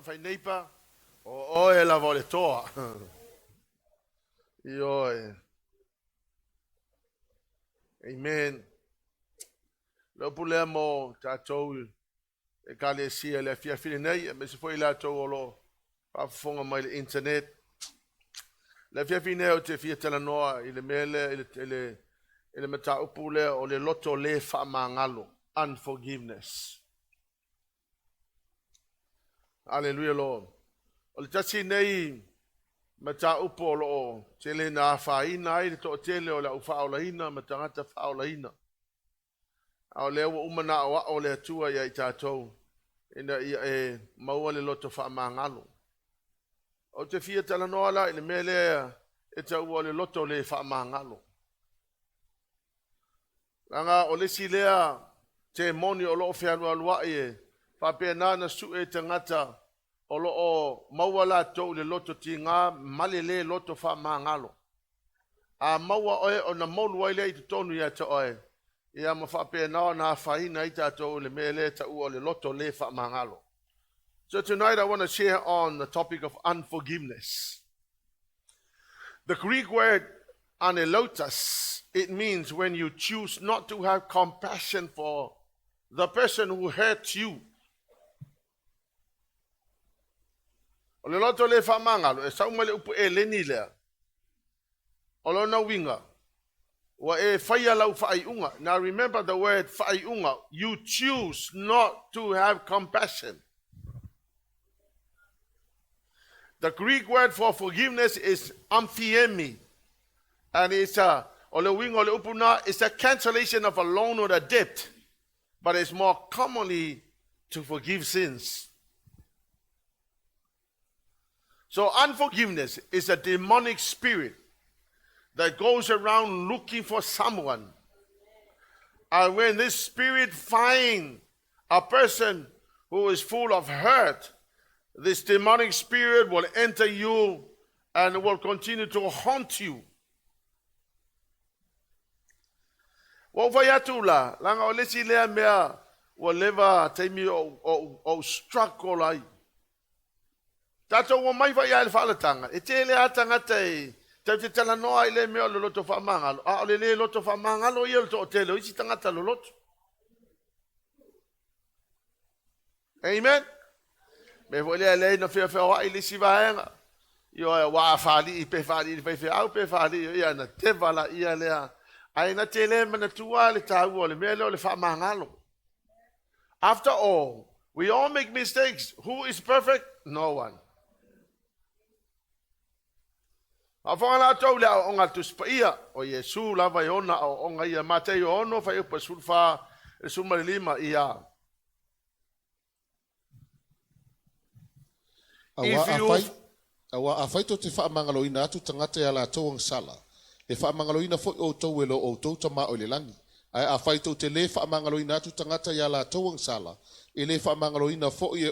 fai neighbor, o oe lava o le toa. Ioe. Amen. Le upu lea mo tatou ekalesia i le afiafi lenei, aemaise foi i latou o lo o faafofoga mai i le internet. Le afiafi nei ou te fia talanoa i le mea lea i le, i le, i le mataupu lea o le loto le faamagalo, unforgiveness. Hallelujah Lord. O le tasi nei mataupu o lo o tele na afaina ai le toatele o le au faaolaina ma tagata faaolaina. A o lea ua uma na aoao le Atua ia i tatou ina ia e maua le loto faamagalo. Ou te fia talanoa la i le mea lea e taua o le loto le faamagalo. Leaga o le isi lea temoni o lo o fealualuai e faapena ona sue tagata o lo o maua latou i le loto tiga ma le le loto faamagalo. A maua oe ona moulu ai lea i totonu ia te oe, ia ma faapena ona afaina ai tatou i le mea lea e taua o le loto le faamagalo. So tonight I want to share on the topic of unforgiveness. The Greek word anelotus, it means when you choose not to have compassion for the person who hurt you. O le loto le faamagalo, e sau mai le upu Eleni lea. O lona uiga, ua e faia lau faaiuga. Now remember the word faaiuga. You choose not to have compassion. The Greek word for forgiveness is amphiemi. And it's a, o le uiga o le upu na, it's a cancellation of a loan or a debt. But it's more commonly to forgive sins. So unforgiveness is a demonic spirit that goes around looking for someone. And when this spirit finds a person who is full of hurt, this demonic spirit will enter you and will continue to haunt you. Ua ou fai atu la, leaga o le isi lea mea ua leva taimi o ou struggle ai. Tatou omai foi lava i le faaolataga, e tele lava tagata e tatou te talanoa i lea mea o le loto faamagalo, a o le le loto faamagalo ia o le toatele o isi tagata loloto. Amen. Mea foi lea lea na feofeoai le isi vaega. Ioe, aua a faalii pe faalii i le faifeau pe faalii, ia na teva la ia lea. Ae na te le manatua le taua o le mea lea o le faamagalo. After all, we all make mistakes. Who is perfect? No one. Faafofoga la outou i le aoaoga a le Tusi Paia, o Iesu lava e ona aoaoga ia. Mataio 6, fuaiupu 14 i le 15, ia. Aua afai, aua afai tou te faamagaloina atu tagata i a latou agasala, e faamagaloina foi outou e lo outou Tama o i le lagi. Ae afai tou te lē faamagaloina atu tagata i a latou agasala, e lē faamagaloina foi e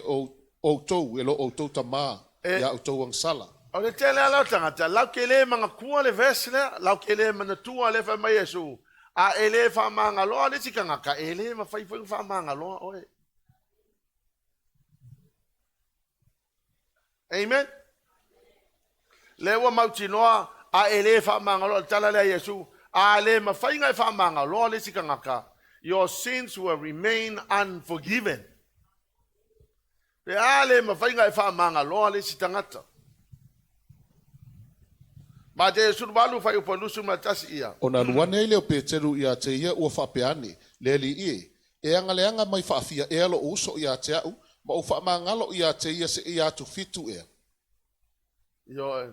outou e lo outou Tama E, i a outou agasala. O le tele lava o tagata, lau te le manatua le verse lea, lau te le manatua lea fai mai Iesu, a e le faamagaloa le isi tagata, e le mafai foi ona faamagaloa oe. Amen. Lea ua mautinoa, a e le faamagaloa, le tala lea a Iesu, a le mafai ona e faamagaloa le isi tagata, your sins will remain unforgiven. Pe a le mafai ona e faamagaloa le isi tagata. Mateo 18, fuaiupu 21 ia. Ona alu ane ai lea o Peteru ia te ia ua faapea ane, Le Alii e, e agaleaga mai faafia ea loʻu uso ia te aʻu, ma ou faamagalo ia te ia seia atu fitu ea. Ioe.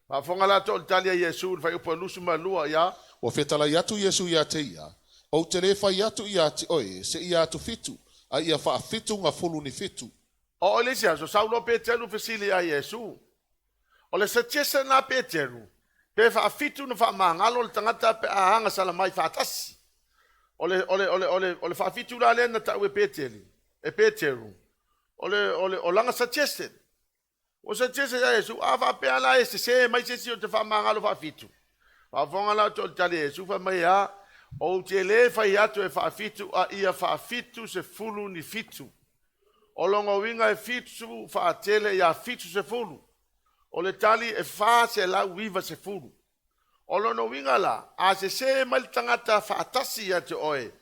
Faafofoga latou i le tali a Iesu i le fuaiupu 22, ia. Ua fetalai atu Iesu ia te ia, Ou te lē fai atu ia te oe, seia atu fitu, a ia faafitu gafulu ni fitu. Oo i le isi aso, sau loa Peteru fesili ia Iesu. O le suggestion a Peteru, pe faafitu na faamagalo le tagata pe a agasala mai faatasi. O le, o le, o le, o le, o le faafitu la lea na tau e Peteli, e Peteru, o le, o le, o lana suggestion. Ua suggestion ia Iesu, a faapea la e sese mai se isi ou te faamagalo faafitu. Faafofoga la outou i le tali a Iesu, fai mai, A, ou te le fai atu e faafitu, a ia faafitu sefulu ni fitu. O lona uiga e 70 faatele iā 70. O le tali e 490. O lona uiga la, a sesē mai le tagata faatasi ia te oe,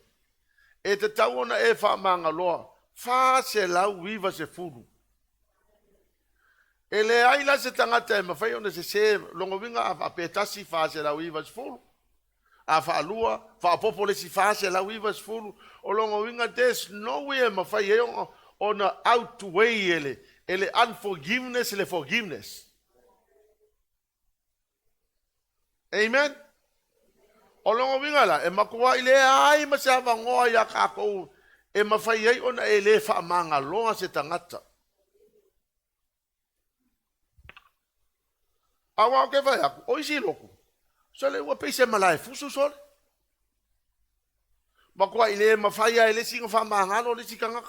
e tatau ona e faamagaloa 490. E leai la se tagata e mafai ona sesē. Lona uiga a faapea e tasi, 490. A faalua, faaopoopo le isi 490. O lona uiga, there's no way e mafai ai ona outweigh e le unforgiveness le forgiveness. Amen. O lona uiga la, e matuai leai ma se avanoa ia tatou e mafai ai ona e lē faamagaloa se tagata. Aua ou te fai atu, o isi lotu, sole ua pei se malae fusu sole. Matuai le mafai lava e le isi ona faamagalo le isi tagata.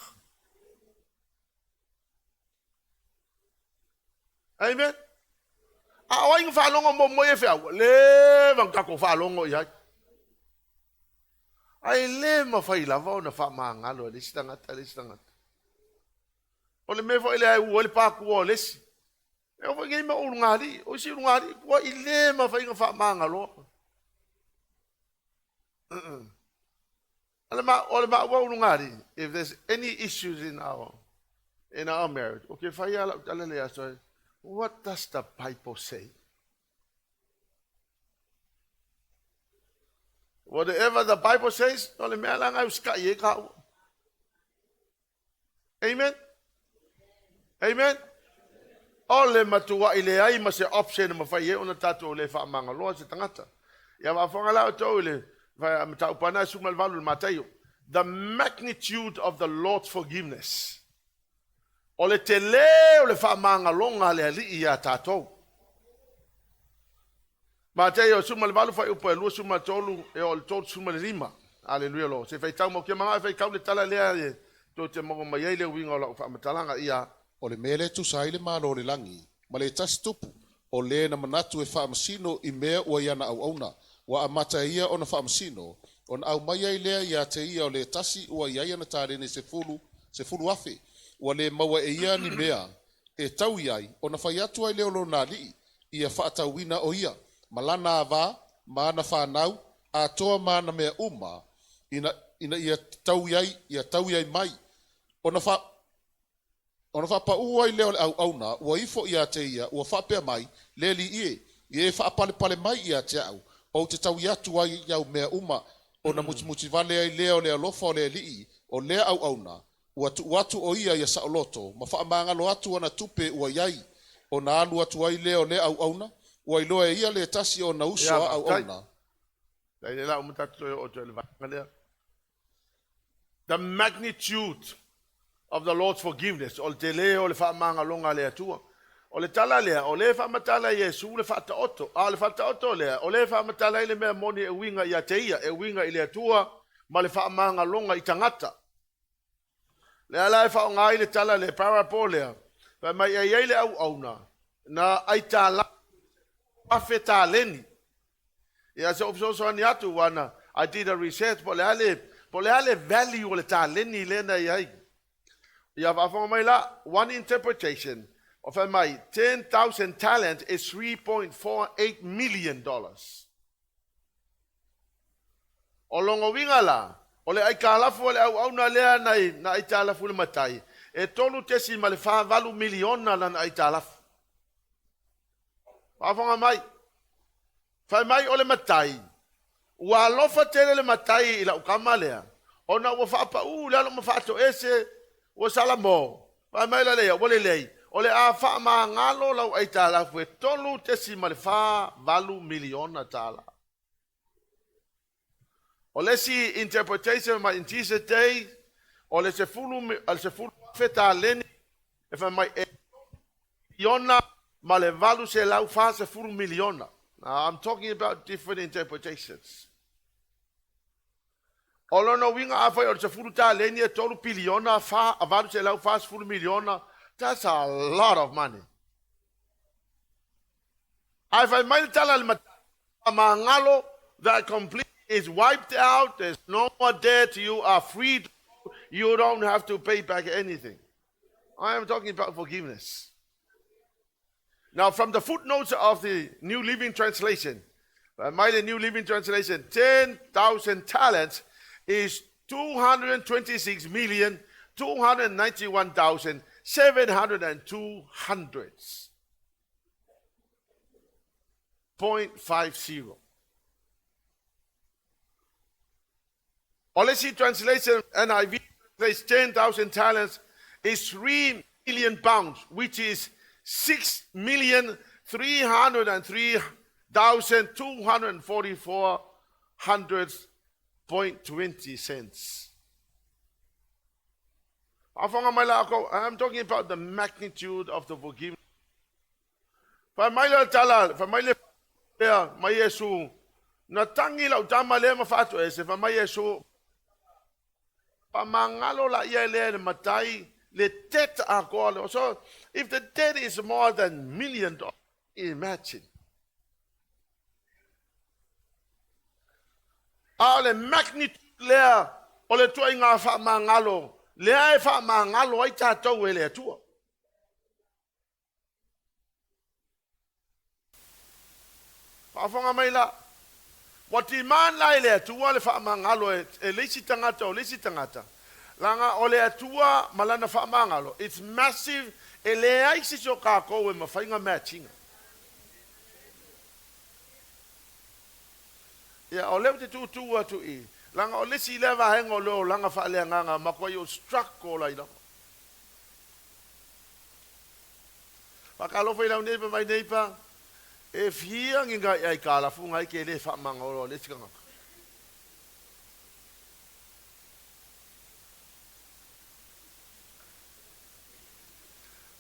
Amen. A o ai na faalogo muamua ia feau? Leva ona tatou faalogo i ai. Ae le mafai lava ona faamagalo e le isi tagata le isi tagata. O le mea foi lea e u ai le patua o le isi. E oo foi nei ma ulugalii. O isi ulugalii ua i le mafai ona faamagaloa. O le maua ulugalii, if there's any issues in our marriage, okay, fai ala tala le aso, what does the Bible say? Whatever the Bible says, o le mea la ngai usika'i ai ka ua. Amen. Amen. O le matuai leai ma se option e mafai ai ona tatou le faamagaloa se tagata. Ia faafofoga la outou i le mataupu ana 18 i le Mataio. The magnitude of the Lord's forgiveness. O le telē o le faamagaloga a le Alii iā tatou. Mataio 18 fuaiupu e 23 e oo i le 35. Aleluia lo. Se faitau mau kia manao e faitau le tala lea e tou te maua mai ai le uiga o lau faamatalaga ia. O le mea lea tusa ai le Malo o le lagi, ma le tasi tupu, o le na manatu e faamasino i mea ua i ana auauna, ua amata e ia ona faamasino, ona aumai ai lea ia te ia o le tasi ua i ai ana talene 10, 10,000, ua le maua e ia ni mea e tau i ai, ona fai atu ai lea o lona alii, ia faatauina o ia, ma lana avā, ma ana fanau, atoa ma ana mea uma, ina ia tau i ai, ia tau i ai mai. Ona faapaū ai lea o le auauna, ua ifo ia te ia, ua faapea mai, le alii e, ia e faapalepale mai ia te au, ou te taui atu ai i au mea uma, ona mutimuti vale ai lea o le alofa o le alii, o lea auauna, ua tuu atu o ia ia saoloto, ma faamagalo atu ana tupe ua i ai, ona alu atu ai lea o lea auauna, ua iloa e ia le tasi ona uso Ia, a auauna. Tai le la o matatu toe o toe le vaega lea. The magnitude of the Lord's forgiveness. O le telē o le faamagaloga a le Atua. O le tala lea, o le faamatala Iesu le faataoto. A o le faataoto lea, o le faamatala ai le mea moni e uiga ia te ia, e uiga i le Atua ma le faamagaloga i tagata. Le ala e faaaoga ai le tala le parable lea, fai mai e i ai le auauna, na aitalafu 1,000 taleni. Ia se fesoasoani atu wana, I did a research po o le a le value o le taleni lea na i ai. Ia faafofoga mai la, one interpretation, o fai mai, 10,000 talent is $3.48 million. O lona uiga la, o le aitalafu o le auauna lea na aitalafu le matai, e 3.48 miliona lana aitalafu. Faafofoga mai, fai mai o le matai, ua alofa tele le matai i lau kama lea, ona ua faapaū le alo ma faatoese, ua salamo. Fai mai la lea, ua lelei, o le a faamagalo lau aitalafu e 3.48 miliona tala. O le isi interpretation mai in Jesus day, o le 10,000 taleni, e fai mai e miliona ma le 840 miliona. Now, I'm talking about different interpretations. O lona uiga a fai o le 10 taleni e 3 piliona fa, 840 miliona, that's a lot of money. Ae fai mai le tala le magalo, that complete is wiped out, there's no more debt, you are free to go, you don't have to pay back anything. I am talking about forgiveness. Now, from the footnotes of the New Living Translation, my New Living Translation, 10,000 talents is 226,291,702 hundreds. 0.50. O le isi translation NIV says 10,000 talents is 3 million pounds, which is 6,303,244 hundreds point 20 cents. I'm talking about the magnitude of the forgiveness. Fai mai le tala, fai mai le lea, mai Iesu, na tangi lau tama lea ma faatoese, fai mai Iesu, faamagalo laia lea e le matai le debt atoa lea. So, if the debt is more than million dollars, imagine. A o le magnitude lea o le ituaiga faamagalo, lea e faamagalo ai tatou e le Atua. Faafofoga mai la. Ua demand la e le Atua le faamagalo e le isi tagata o le isi tagata. Leaga o le Atua ma lana faamagalo, it's massive, e leai se isi o tatou e mafai ona match ina. Ia, o lea ou te tutu atu i i, leaga o le isi lea vaega o le olaga faaleagaga, matuai ou struggle ai lava. Faatalofa i lau neighbor mai neighbor, e fia ni ngai aitalafu ngai ke le faamagalo le isi tagata.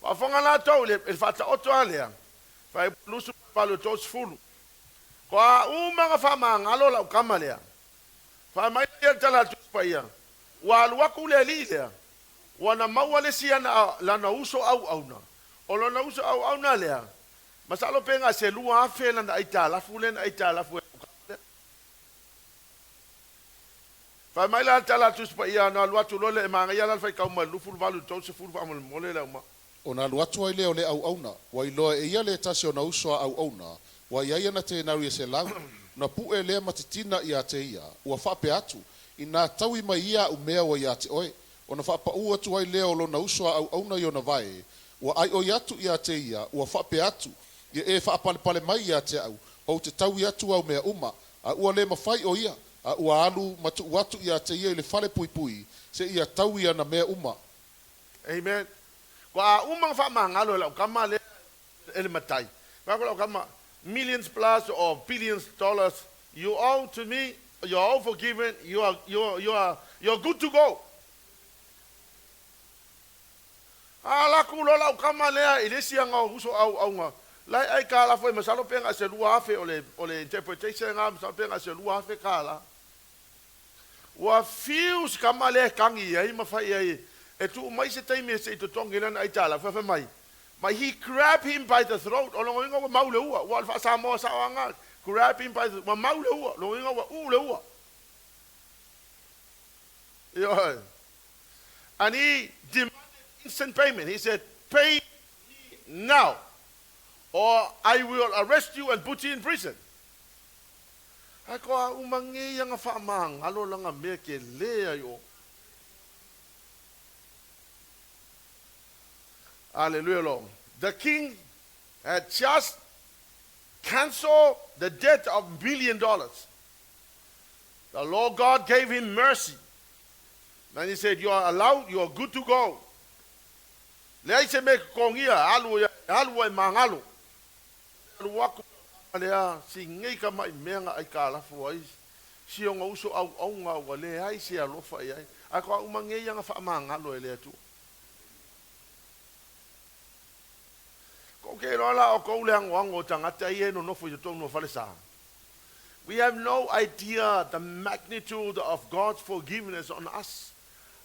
Faafofoga latou i le faataoto a lea, fai 28 30. Ko a uma na faamagalo lau tama lea. Fai mai ia le tala a le Tusi Paia, ua alu atu le alii lea, ua na maua le isi ana lana uso auauna. O lona uso auauna lea, masalo pe na se 2,000 lana aitalafu lea na aitalafu e lau tama lea. Fai mai la le tala a le Tusi Paia, na alu atu loa lea e manaia la le faitau mai le 28 i le 30 faamolemole le auma. Ona alu atu ai lea o le auauna, ua iloa e ia le tasi o ona uso a auauna, ua i ai ana tenari e 100, ona pu'e lea ma titina iā te ia, ua faapea atu, Inā taui mai ia a'u mea ua iā te oe. Ona faapaū atu ai lea o lona uso a auauna i ona vae, ua ʻaiʻoi atu iā te ia, ua faapea atu, Ia e faapalepale mai iā te a'u, ou te taui atu au mea uma. A ua lē mafai ʻo ia, a ua alu ma tuu atu iā te ia i le fale puipui, seia taui ana mea uma. Amen. Kua a uma na faamagalo e lau tama lea e le matai. Fai atu lau tama, millions plus or billions dollars you owe to me, you are all forgiven, you are good to go. A alu atu loa lau tama lea i le isi aga o uso auauga, la e aitalafu ai masalo pe na se 2,000 o le interpretation ga masalo pe na se $2,000. Ua fiu si tama lea e tagi ai ma fai ai e tuu mai se taimi e se i totogi lana aitalafu fai mai. Ma he grabbed him by the throat, o lona uiga ua mau le ua, ua o le faa-Samoa sao aga, grab him by the, ua mau le ua, lona uiga ua uu le ua. Ioe. And he demanded instant payment. He said, pay me now, or I will arrest you and put you in prison. Ae ko a uma ngei anga faamagalo langa mea ke lē ai o. Hallelujah, Lord. The king had just cancelled the debt of $1 billion. The Lord God gave him mercy. Then he said, you are allowed, you are good to go. Leai se mea totogia, alu alu ai magalo. Alu atu lea si ngei ka mai mea nga aitalafu ai. Si ona uso auauga ua leai se alofa i ai. Ae ko a uma ngei anga faamagalo e le Atua. Ko ke loa la o kou le agoago o tagata ia e nonofo i totonu o falesa. We have no idea the magnitude of God's forgiveness on us.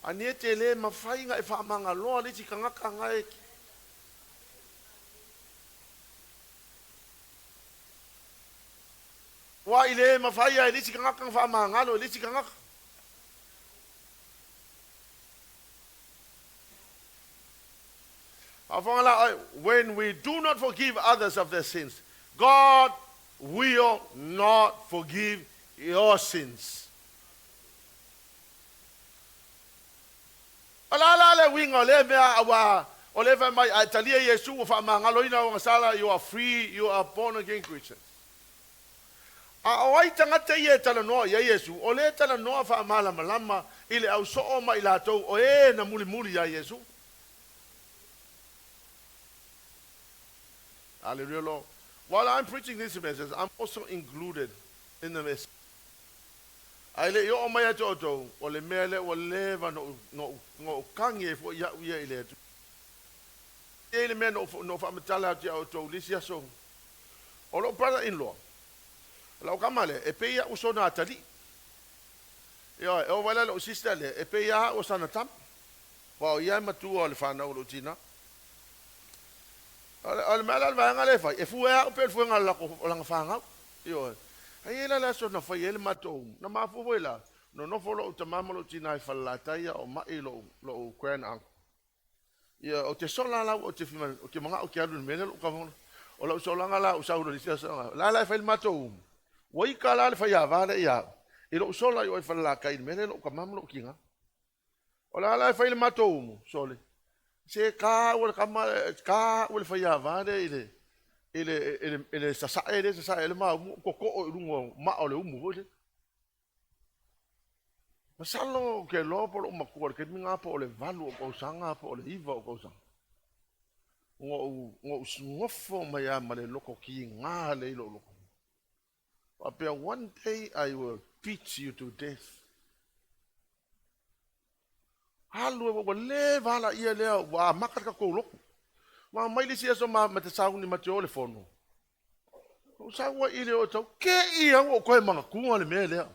A nia te le mafai nga e faamagaloa le isi tagata nga e Ua i le mafai ai le isi tagata nga faamagalo e le isi tagata. When we do not forgive others of their sins, God will not forgive your sins. O le a la le uiga o lea mea auā o lea e fai mai, a e talia Iesu ua faamagaloina ou agasala, you are free, you are born again Christian. A o ai tagata ia e talanoa i ai Iesu? O lea e talanoa faamalamalama i le ausoo ma i latou o e na mulimuli iā Iesu. Hallelujah, Lord. While I'm preaching this message, I'm also included in the message. Ae le i oo mai ia te outou, o le mea lea ua leva na ou kagi ai foi iaʻu ia i le Atua. E i ai le mea na ou faamatala atu ia outou i le isi aso, o lou brother-in-law, o lau kama lea, e pei iaʻu sona atalii. Ioe, e oo mai la i lou sister lea, e pei lava au o sana tama, aua o ia e matua o le fanau o lou tinā. O le mea la o le vaega lea e fai, e fue au pei o le fuega o lana fanau. Ioe. Ae i ai la le aso na fai ai le matou, na mafua foi la, nonofo lou tama ma lou tina i Falelatai a o mai lou grand uncle. Ia, ou te sola la, ou te fia, ou te manao ou te alu i le mea lea lou tama. O lau solaga la, ou sau loa i le isi aso, o le a la e fai le matou umu? Ua ika la le faiava lea ia au, i lou sola i o i Falelatai i le mea lea lou tama ma lou tina. O le a la e fai le matou umu, sole? Se ka ua le tama, ka ua le faiava lea i le, i le, i le, i le sasae lea e sasae ai le maumu, ou totoo i luga o maa o le umu foi lea. Masalo ou te iloa po o lou matua i le taimi lena po o le 8 ou tausaga po o le 9 ou tausaga. Na ou nofo mai lava ma le loto tiga lea i lou loto. Faapea, one day I will beat you to death. Alu e ua leva ala ia lea ua amata le tatou lotu. Ma mai le isi aso ma te sauni ma te o le fono. Ou sau ai i le o tau, ke ia ua ou toe manatua le mea lea.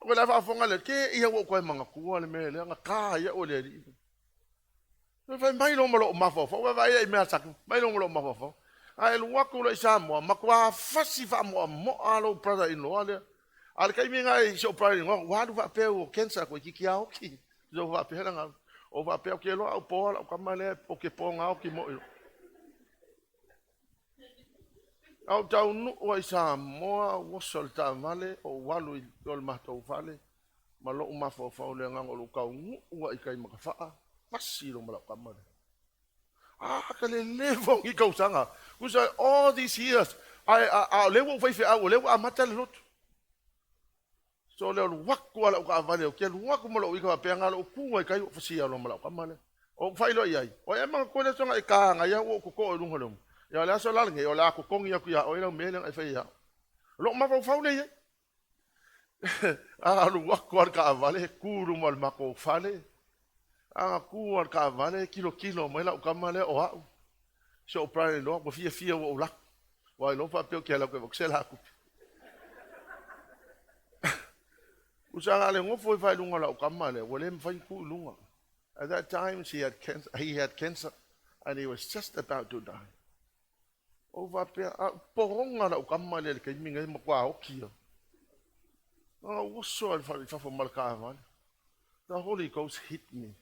O le faafofoga lea, ke ia ua ou toe manatua le mea lea, na ka ia o le alii. Fai mai loa ma lou mafaufau, vaavaai i mea saki, mai loa ma lou mafaufau. Ae alu atu loa i Samoa, matua fasi faamoamoa lou brother-in-law lea. A o le taimi lena i si ou brother-in-law, ua alu faapea ua cancer toeitiiti lava oti. Ou faapea la, ou faapea, ou te iloa au poa lau tama lea, ou te poga oti moi. A ou taunuu ai i Samoa, ou oso i le taavale, ou alu i le matou fale, ma lou mafaufau i le agaga o lou taunuu ai i tai Matafaa, fasi loa ma lau tama lea. Ah, ka le leva o ni tausaga. Tusa, all these years, a o lea ua ou faifeau, o lea ua amata le lotu. So le alu atu a lau taavale, ou te alu atu ma lou ika faapea, na lou tu ai kai ou fasia loa ma lau tama lea. O ou faailoa i ai, o e manatua le aso na e ka agai au ua ou totoo i luga o le umu. Ia o le aso la lenei, o le a totogi atu ia oe lau mea lea na e faia ia au. O lou mafaufau lea i ai. Alu atu a le taavale, tu i luma o le matou fale. A tu a le taavale, tilotilo mai lau tama lea o au. Si ou brother-in-law, ua fiafia ua ou lako. Ua iloa faapea ou te alu atu e avatu se lakupi. Usa na le nofo i faailuga o lau tama lea, ua le mafai ona tu i luga. At that time, he had cancer and he was just about to die. Ou faapea, a poga lau tama lea i le taimi nei, matua oti ia. Na ou oso ai i fafo ma le taavale. The Holy Ghost hit me.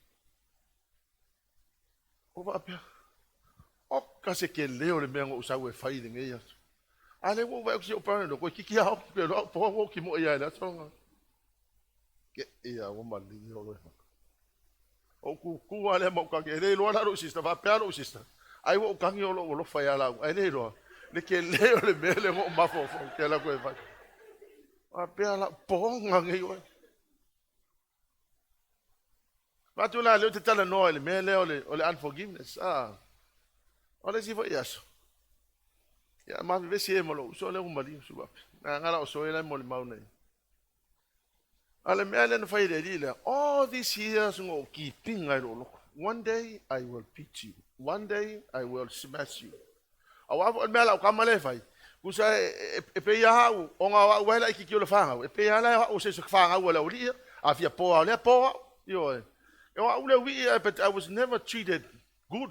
Ou faapea, oka se kele o le mea na ou sau e fai i lenei aso. A lea ua ou vaai atu si ou brother-in-law, toeitiiti lava oti, pe iloa au poa ua oti moi ia i le aso lena. Ke ia ua malie o loe. Ou kūkū lava lea ma ou kagi, e le iloa la lou sister, faapea lou sister, ai ua ou kagi o lou alofa ia lau, ae le iloa, le kele o le mea lea na ou mafaufau ke ala koe fai. Faapea lau poga nei oe. Fatu la leo te talanoa i le mea lea o le unforgiveness. Ah. O le isi foi aso. Ia ma vevesi e ma lou uso lea ua maliu suape. Na ngala o soe la mo le mau nei. A le mea lea na fai e le alii lea, all these years na ou kipinga i lou loto. One day I will beat you. One day I will smash you. Aua foi o le mea a lau tama lea e fai, tusa e pei lava au, ona o au ai laitiiti o le fanau, e pei lava la o au o se isi fanau a le aualii ia, a fia poa o lea poa au. Ioe. O au le uii, but I was never treated good.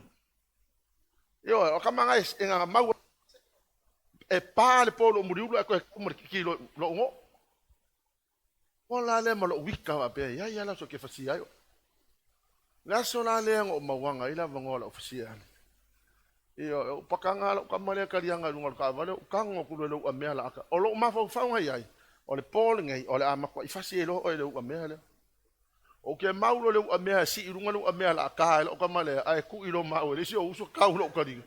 Ioe, o tama na e gagamau e pa le po i lou muliulu ae toe tau ma le kiki i lou goo. Ola lea ma lou ika faapea, ia ia la so ke fasia ai. Le aso la lea na ou mauaga ai le avanoa o lau fasia ale. Ioe, o pakaga lou tama lea taliaga i luga o le taavale, ou tago atu loa i le uamea laata. O lou mafaufauga i ai, o le po lenei, o le a matuai fasi ai loa oe i le uamea lea. Ou te mau loa i le uamea e sii i luga le uamea laata e lou tama lea, ae tuu i lou mau e le isi ou uso tau lou taliga.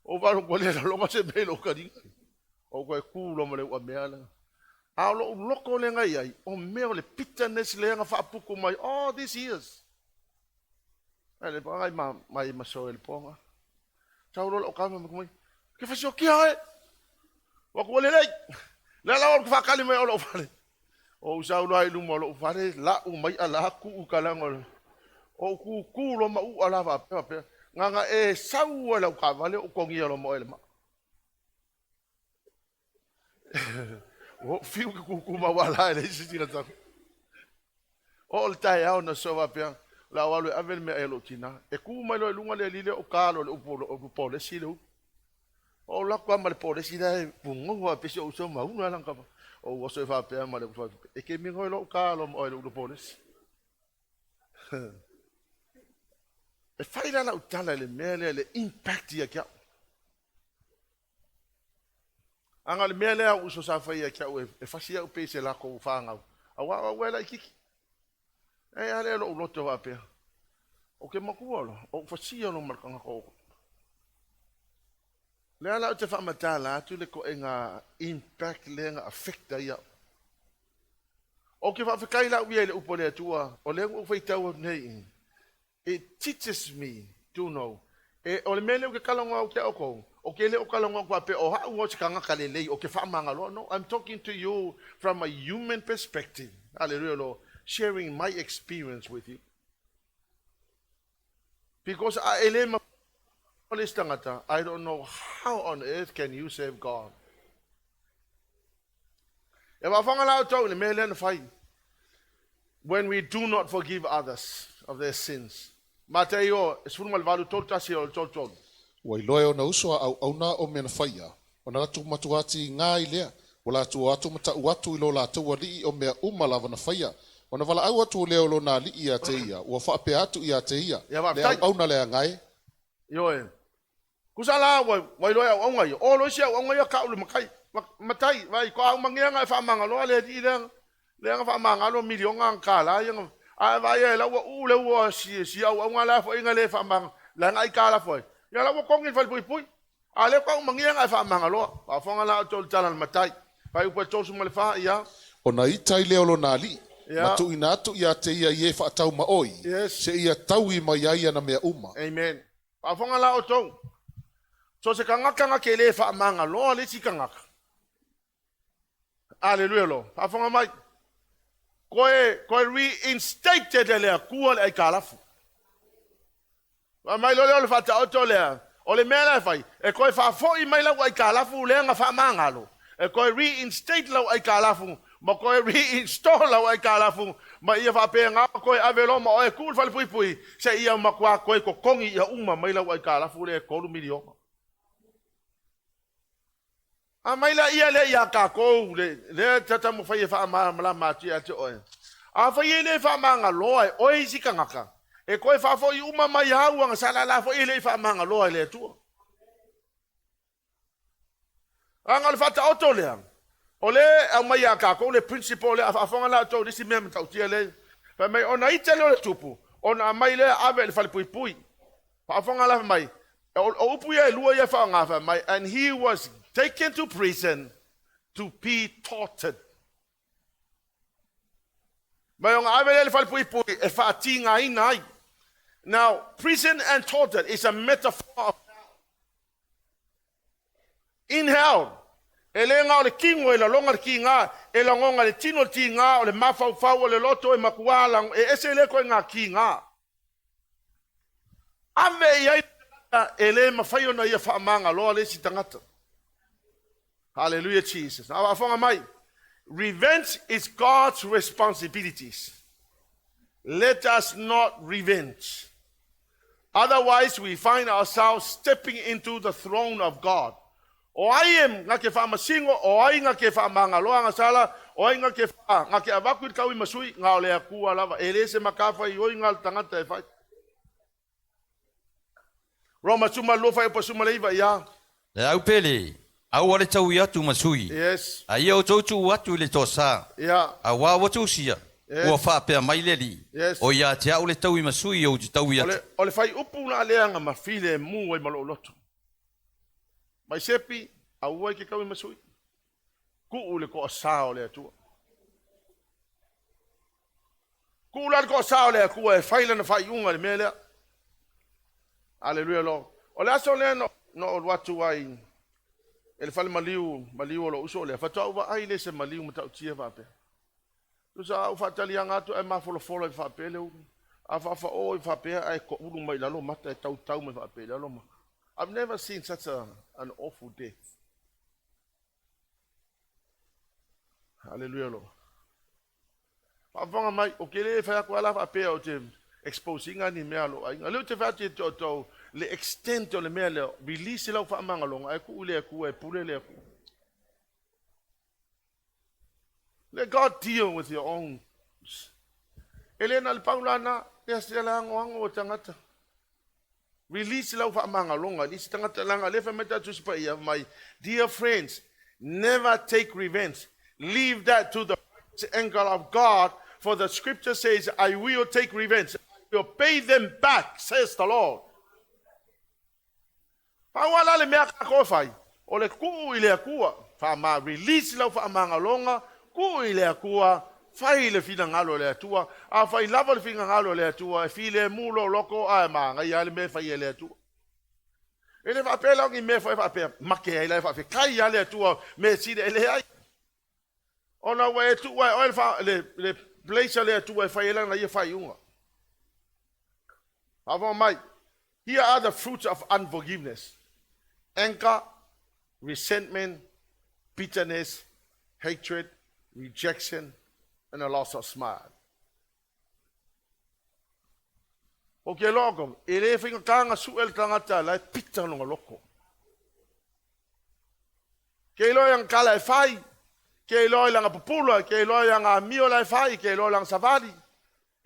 Ou faalogo ua le lagona se mea i lou taliga. Ou toe tu loa ma le uamea lea. A o lou loto lea na i ai, o mea o le bitterness lea na faaputu mai all these years. Ai le paga ma mai maso e le poga. Tau loa lau tama mai, ke fasiokia oe. Ua ku lelei. Le la o whakali mai o lou fale. O usau loa i luma o lou fale, lau mai ala ku kalanga o o kūkū lo ma u ala faapea faapea. Nganga e sau e lau taavale o kogia lo mo ele ma. O fiu ke kūkū ma wala e le isi tira taku. O le taeao na so faapea, la o alu e ave le mea e lou tina. E ku mai loa i luga le alii lea o kalo le upu o polesi le upu. O lako ama le polesi la e pugou a pesi o uso mauna lang kapa. O oso e faapea ma le upu e ke mingo e lou kalo mo e le upu polesi. E fai la lau tala i le mea lea le impact ia ki au. Aga le mea lea uso sa fai ia ki au e fasi au pe se lako whangau. Aua au e la ikiki. E ale lou loto faapea. O ke makua lo, o fasia lo malkanga ko. Le ala o te whaamatala atu le ko e ngā impact le ngā affecta ia. O ke whaafekai la uia i le upo le atua, o le ua whaitau atu nei. It teaches me to know. E o le mea lea o ke kalonga au ke au kou. O ke le o kalonga au pe o hau o te kangaka le lei o ke whaamangaloa. No, I'm talking to you from a human perspective. Hallelujah, Lord. Sharing my experience with you. Because I ele ma le tangata, I don't know how on earth can you save God. E wawhanga la au le mea lea na whai. When we do not forgive others of their sins. Mateo, e sefulu ma le valu tolu tasi o le tolu tolu. Ua iloa e ona uso a auauna o mea na faia, ona latou matua tiga ai lea, ua latou o atu ma ta'u atu i lo latou alii o mea uma lava na faia. Ona valaau atu lea o lona alii ia te ia, ua faapea atu ia te ia, Ia le faafetai. auauna leaga e. Ioe. Kusa la ua ua iloa e auaunga ia. O lo isi auaunga ia kau le makai. Matai, vai ko au mangeanga e whaamangaloa le alii lea. Lea nga whaamangalo milionga ang kala ia nga. A vai e la ua u le ua si si auaunga la fo inga le whaamanga. La nga i kala fo. Ia la ua kongi fale pui pui. A le ko au mangeanga e whaamangaloa. Whaafonga la o tolu tala le matai. Vai upa tolu suma le wha ia. Ona ita ai lea o lona alii, ma Ia. tuuina atu ia te ia i e faataumaoi, Yes. seia taui mai ai ana mea uma. Amen. Whaafonga la o tolu. So se kangaka nga ke le whaamangaloa le si kangaka. Hallelujah lo. Whaafonga mai. Koe, koe reinstated e lea kua le ai kalafu. Wa mai lo lea o le whataoto lea. O le mea la e whai. E koe whaafoi mai lau ai kalafu lea nga whaamangalo. E koe reinstate lau ai kalafu. Ma koe reinstall lau ai kalafu. Ma ia whaapea ngā koe avelo ma oe kul whale pui pui. Se ia makua koe kokongi ia uma mai lau ai kalafu lea kolu miliona. A mai la ia le ia kākou le le tata mo fai e whaamala atu ia te oe. A fai e le whaamangaloa e oe isi kangaka. E koe whaafoi uma mai hau anga sala la fo e le whaamangaloa e le atua. Anga o le whataoto lea. O le au mai a kākou le principle le a whaafonga la tau nisi mea matautia le. Whai mai ona ita leo le tupu. Ona mai lea ave le fale pui pui. Whaafonga la mai. O upu ia e lua ia whaonga wha mai. And he was taken to prison to be tortured. Mai onga ave le fale pui pui e whaatinga ina ai. Now, prison and torture is a metaphor of in hell. E le ngā o le kingo e la longa le ki ngā, e la ngonga le tino le ti ngā, o le mawhauwhau o le loto e makua lang, e ese le koe ngā ki ngā. Ave i ai e le mawhai ona ia whaamanga loa le si tangata. Hallelujah, Jesus. Now, afonga mai. Revenge is God's responsibilities. Let us not revenge. Otherwise, we find ourselves stepping into the throne of God. O ai e ngā ke whaamasingo, o ai ngā ke whaamangaloa ngā sala, o ai ngā ke wha, ngā ke avaku i kaui masui, ngā o le akua lava. E le se makafa i oi ngā le tangata e whai. Roma 12 fuaiupu 19 ia. Le au pele, aua le taui atu ma sui. Yes. A ia outou tuu atu i le toasā. Ia. Auā ua tusia, Yes. ua faapea mai le Alii, Yes. O ia te a'u le taui ma sui ou te taui O atu. le, o le fuaiupu la lea na ma filemu ai ma lou loto. Mai sepi, aua e te taui ma sui. Tuu i le toasā o le Atua. Tuu la le toasā o le Atua e fai lana faaiuga i le mea lea. Aleluia Lord. O le aso lea no, na ou alu atu ai e le fale maliu, maliu o lou uso lea. Faatoa ou vaai lea i se maliu matautia faapea. Tusa a ou faataliaga atu ae mafolafola i faapea le ulu. A faafaoo i faapea ae toulu mai lalo mata e tautau mai faapea i lalo mata. I've never seen such an awful death. Hallelujah, Lord. Faafofoga mai, ou te le fai atu ala faapea ou te expose ina ni mea a lou aiga. Lea ou te fai atu ia te outou le extent o le mea lea, release lau faamagaloga ae tuu i le Atua e pule le Atua. Let God deal with your own. E le na le pau lana, lea se le agoago o tagata. Release lau faamagaloga, i isi tagata leaga lea fai mai tatou Tusi Paia mai, dear friends, never take revenge. Leave that to the anger of God, for the scripture says, I will take revenge. I will pay them back, says the Lord. Pau ala le mea kākou e fai, o le tuu i le Atua, faama release lau faamagaloga, tuu i le Atua, fai le finagalo o le Atua, a fai lava le finagalo o le Atua, e filemu lou loto, ae manaia lava le mea e fai e le Atua. E le faapea la o ni mea foi faapea, make ai la e faafetai lava le Atua, mea sili e leai. Ona ua e tuu ai oe le, fa, le, le place a le Atua e fai ai lana ia faaiuga. Faafofoga mai, here are the fruits of unforgiveness. Anger, resentment, bitterness, hatred, rejection, and a loss of smile. O ke loko, e le faigata ona sue le tagata la e pita lona loto. Ke iloa i ana tala e fai, ke iloa i lana pupula, ke iloa i ana amio la e fai, ke iloa i lana savali,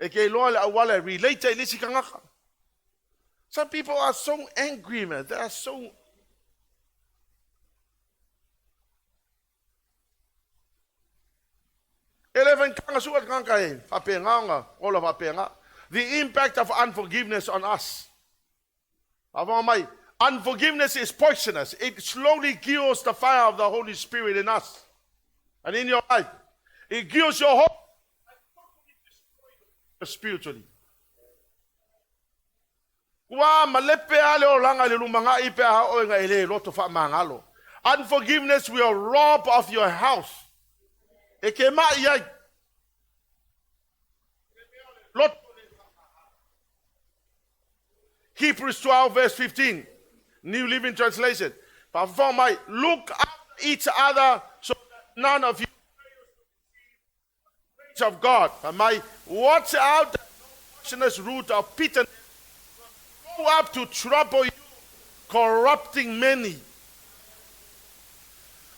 e ke iloa le auala e relate ai i le isi tagata. Some people are so angry, man. They are so. E le faigata ona sue le tagata e faapena ona ola faapena. The impact of unforgiveness on us. Faafofoga mai, unforgiveness is poisonous. It slowly kills the fire of the Holy Spirit in us and in your life. It kills your hope spiritually. Ua malepe lava le olaga i le lumanai pe a oo ina e le loto faamagalo. Unforgiveness will rob of your health. E ke mai ai. Loto Hebrews 12 verse 15, New Living Translation. Faafofoga mai, look after each other so that none of you grace of God. Fai mai, watch out that no poisonous root of bitterness grow up to trouble you, corrupting many.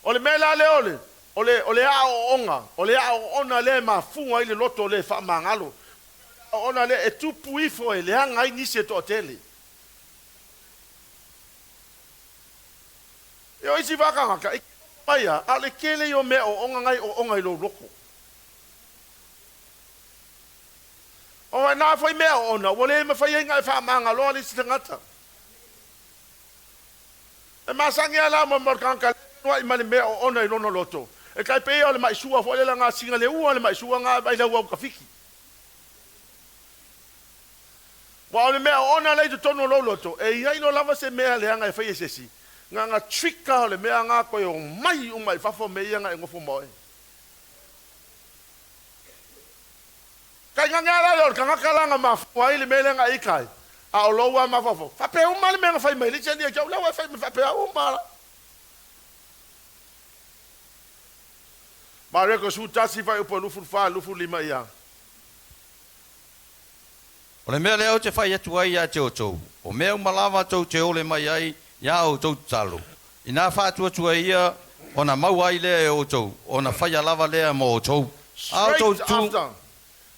O le mea la lea o le, o le, o le aoaoga, o le aoaoga lea e mafua ai le loto le faamagalo. Aoaoga lea e tupu ifo e leaga ai nisi e toatele. E o isi vaakagaka, e mai a, a o le tele ia o mea ooga ngai ooga i lou loto. O ai nā foi mea oona, ua le mafai ai ona e faamagaloa le isi tagata. E masani lava la mo le tagata le ma le mea oona i lona loto. E tai pei o le maisua foi lea gasina le ua le maisua nga mai lau au tafiki. Ua o le mea oona lea i totonu o lou loto, e iai loa lava se mea leaga e fai e se isi, na ona trigger o le mea nga toe omai uma i fafo mea ia na e nofo ma oe. Tainane lava la o le tagata la na mafua ai le mea lea na e ika ai, a o lou lava mafaufau, faapea uma le mea na fai mai le isi alii ia te au, lea ua e fai mai faapea uma la. Mareko 11 fuaiupu e 24 25 ia. O le mea lea ou te fai atu ai ia te outou, o mea uma lava tou te ole mai ai i a outou tatalo, inā faatuatua ia ona maua ai lea e outou, ona faia lava lea mo outou. A outou Straight tu after,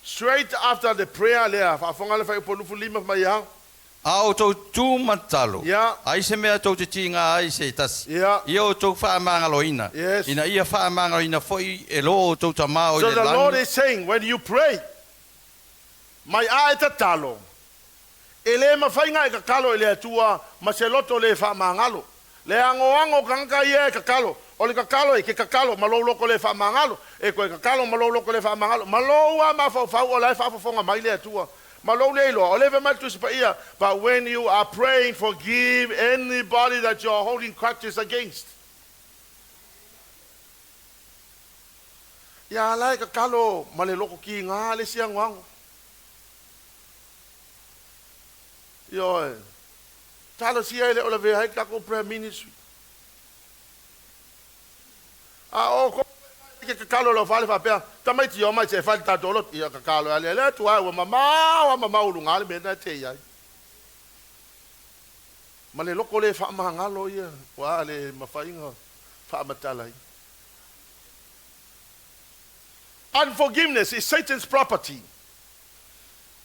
straight after the prayer lea, faafofoga le fuaiupu 25 mai ia. A outou tu ma tatalo, ai se mea tou te tiga ai i se tasi, ia outou faamagaloina, ina ia faamagaloina foi e lo outou Tama o i So le the Lord lagi. is saying, when you pray, mai a e tatalo, e le mafai ona e tatalo i le Atua ma se loto le faamagalo. Le agoago o tagata ia e tatalo, o le tatalo e te tatalo ma lou loto le faamagalo, e toe tatalo ma lou loto le faamagalo, ma lou lava mafaufau o la e faafofoga mai le Atua. Ma lou le iloa, o lea e fai mai le Tusi Paia, But when you are praying, forgive anybody that you are holding grudges against. Ia la e tatalo ma le loto kiga le isi agoago. Ioe. Talosia e le o lavea ai le tatou prayer ministry. A o ko ke tatalo lau fale faapea, tamaiti o mai se fai le tatou lotu. Ia tatalo e ale le Atua ua mamao a mamao i luga le mea lena e te i ai. Ma le loko le faamagalo ia, ua le mafai ona faamatala ai. Unforgiveness is Satan's property.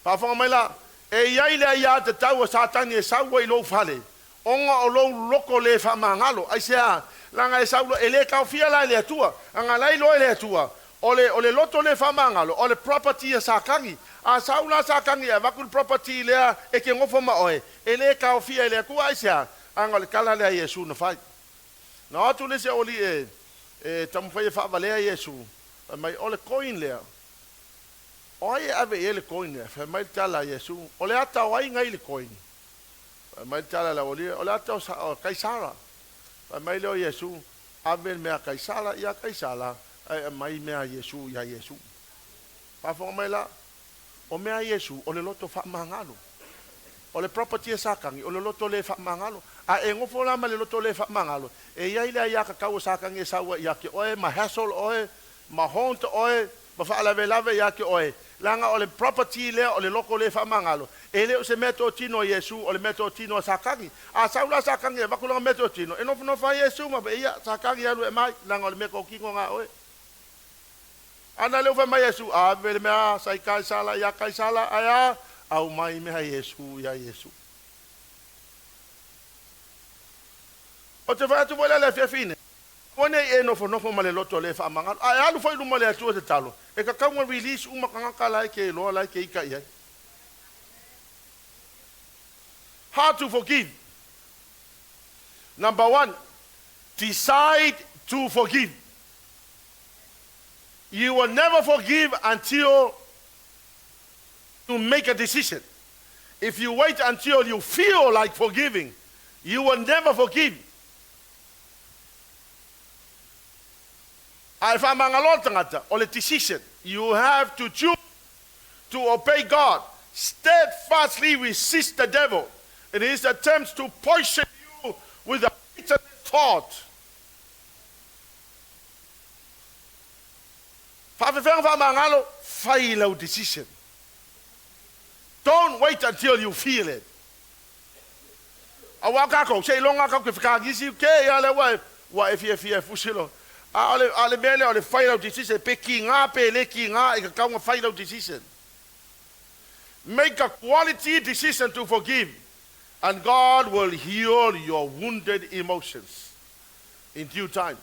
Faafofoga mai la, e i ai le aiatatau a Satani e sau ai i lou fale, ona o lou loko le faamagalo. Aisea? Leaga e sau loa, e le taofia la e le Atua, leaga la e iloa e le Atua, o le, o le loto le faamagalo, o le property a Satani. A sau la Satani e avatu le property lea e te nofo ma oe, e le taofia e le Atua. Aisea? Leaga o le tala lea a Iesu na fai. Na o atu le isi aualii e, e taumafai e faavalea Iesu, fai mai, O le coin lea, o ai e ave i ai le coin lea? Fai mai le tala a Iesu, O le ata o ai ngai le coin? Fai mai le tala a le aualii, O le ata o Kaisara. Fai mai lea o Iesu, Ave le mea a Kaisara ia Kaisara, ae aumai mea a Iesu ia Iesu. Faafofoga mai la, o mea a Iesu, o le loto faamagalo. O le property a Satani, o le loto le faamagalo. A e nofo la ma le loto le faamagalo, e i ai le aiatatau a Satani e sau ai ia te oe, ma hassle oe, ma haunt oe, ma faalavelave ia te oe, leaga o le property lea o le loto le faamagalo, e le o se meatotino a Iesu, o le meatotino a Satani. A sau la Satani e avatu lana meatotino, e nofonofo ai Iesu ma faapea, Ia, Satani alu e mai, leaga o le meatotino lena a oe. A na lea ua fai mai Iesu, Ave le mea sa i Kaisala ia Kaisala, ae a? Aumai mea Iesu ia Iesu. Ou te fai atu foi la i le afiafi nei, aua ne i e nofonofo ma le loto le faamagalo, a e alu foi i luma o le Atua e tatalo, e tatau ona release uma tagata la e te iloa la e te ita i ai. How to forgive. Number one, decide to forgive. You will never forgive until you make a decision. If you wait until you feel like forgiving, you will never forgive. A e faamagaloa le tagata, o le decision. You have to choose to obey God. Steadfastly resist the devil in his attempts to poison you with a bitter thought. Faafefea ona faamagalo? Fai lau decision. Don't wait until you feel it. Aua o tatou, seiloga tatou te fetagisi, ke ia lea ua e, ua e fiafia e fusi loa. A o le, a o le mea lea o le fai lau decision, pe kiga pe le kiga, e tatau ona fai lau decision. Make a quality decision to forgive and God will heal your wounded emotions in due time.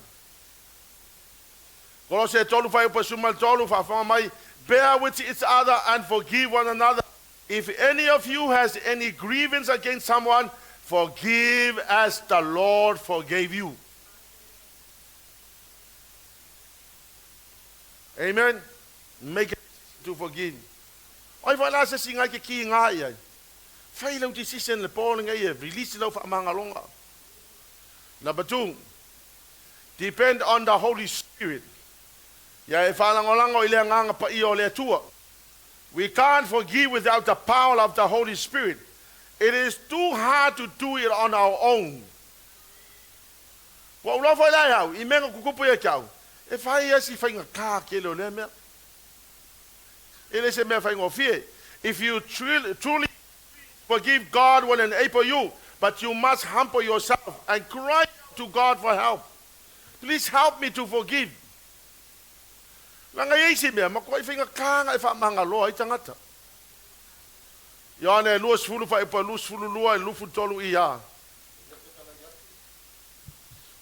Kolose 3 fuaiupu 13, faafofoga mai, Bear with each other and forgive one another. If any of you has any grievance against someone, forgive as the Lord forgave you. Amen. Make a decision to forgive. O ai foi la se isi nai ke kiga i ai. Fai lau decision le po lenei e release lau faamagaloga. Number two, depend on the Holy Spirit. Ia e faalagolago i le Agaga Paia o le Atua. We can't forgive without the power of the Holy Spirit. It is too hard to do it on our own. Ua ou iloa foi la e au, i mea na tutupu ia te au, e fai lava si faigata tele o lea mea. E le se mea faigofie. If you truly forgive, God will enable you, but you must humble yourself and cry out to God for help. Please help me to forgive. Leaga e i ai se mea, matuai faigata ona e faamagaloa ai tagata. Ioane 20 fuaiupu 22 i le 23 ia.